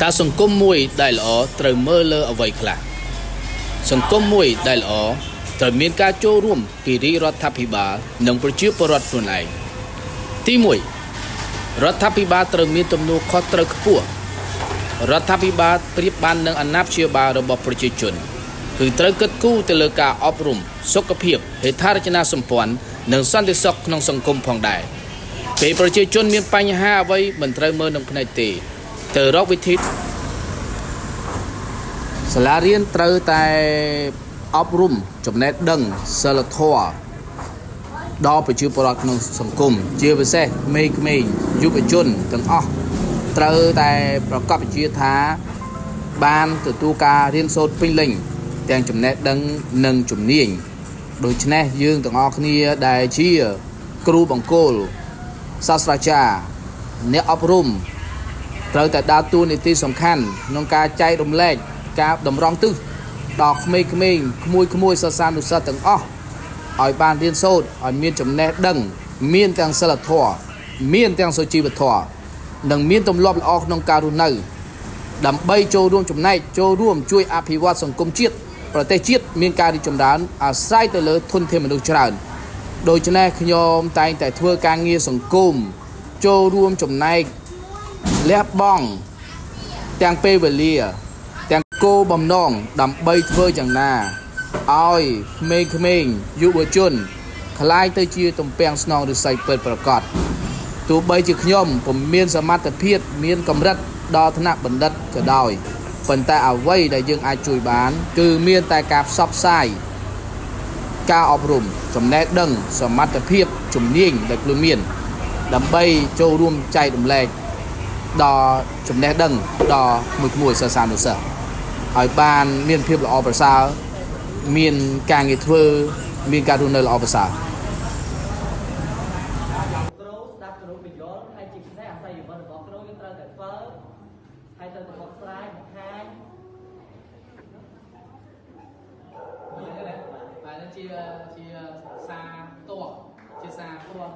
តើសង្គមមួយដែលល្អត្រូវមើលលើអ្វីខ្លះសង្គមមួយដែលល្អត្រូវមានការចូលរួមពីរាជរដ្ឋាភិបាលនិងប្រជាពលរដ្ឋខ្លួនឯងទី1រដ្ឋាភិបាលត្រូវមានទំនួលខុសត្រូវខ្ពស់រដ្ឋាភិបាលប្រៀបបាននឹងអាណាព្យាបាលរបស់ប្រជាជនគឺត្រូវគិតគូរទៅលើការអប់រំសុខភាពហេដ្ឋារចនាសម្ព័ន្ធនិងសន្តិសុខក្នុងសង្គមផងដែរពេលប្រជាជនមានបញ្ហាអ្វីមិនត្រូវមើលនឹងភ្នែកទេទៅរកវិធីសាលារៀនត្រូវតែអប់រំចំណេះដឹងសិលធម៌ដល់ប្រជាពលរដ្ឋក្នុងសង្គមជាពិសេសក្មេងៗយុវជនទាំងអស់ត្រូវតែប្រកបវិជ្ជាថាបានទទួលការរៀនសូត្រពេញលេញទាំងចំណេះដឹងនិងជំនាញដូច្នេះយើងទាំងអស់គ្នាដែលជាគ្រូបង្គោលសាស្ត្រាចារ្យអ្នកអប់រំត្រូវតែដើរតួនាទីសំខាន់ក្នុងការចែករំលែកការតម្រង់ទិសដល់ក្មេងៗក្មួយៗសិស្សានុសិស្សទាំងអស់ឲ្យបានរៀនសូត្រឲ្យមានចំណេះដឹងមានទាំងសិលធម៌មានទាំងសុជីវធម៌និងមានទម្លាប់ល្អក្នុងការរស់នៅដើម្បីចូលរួមចំណែកចូលរួមជួយអភិវឌ្ឍសង្គមជាតិប្រទេសជាតិមានការរីកចម្រើនអាស្រ័យទៅលើធនធានមនុស្សច្រើនដូច្នេះខ្ញុំតែងតែធ្វើការងារសង្គមចូលរួមចំណែកលះបង់ទាំងពេលវេលាទាំងគោលបំណងដើម្បីធ្វើយ៉ាងណាឲ្យក្មេងៗយុវជនក្លាយទៅជាទំពាំងស្នងឫស្សីពិតប្រាកដទោះបីជាខ្ញុំពុំមានសមត្ថភាពមានកម្រិតដល់ថ្នាក់បណ្ឌិតក៏ដោយប៉ុន្តែអ្វីដែលយើងអាចជួយបានគឺមានតែការផ្សព្វផ្សាយការអប់រំចំណេះដឹងសមត្ថភាពជំនាញដែលខ្លួនមានដើម្បីចូលរួមចែករំលែកដល់ចំណេះដឹងដល់មួយៗសិស្សានុសិស្សឲ្យបានមានភាពល្អប្រសើរមានការងារធ្វើមានការរស់នៅល្អប្រសើរ គ្រូស្ដាប់គ្រូបញ្យល់ហើយជាពិសេសអាសយប័ណ្ណរបស់គ្រូយើងត្រូវតែធ្វើហើយត្រូវតែបកស្រាយបង្ហាញ បាទជាជាសារផ្ទាល់ជាសារផ្ទាល់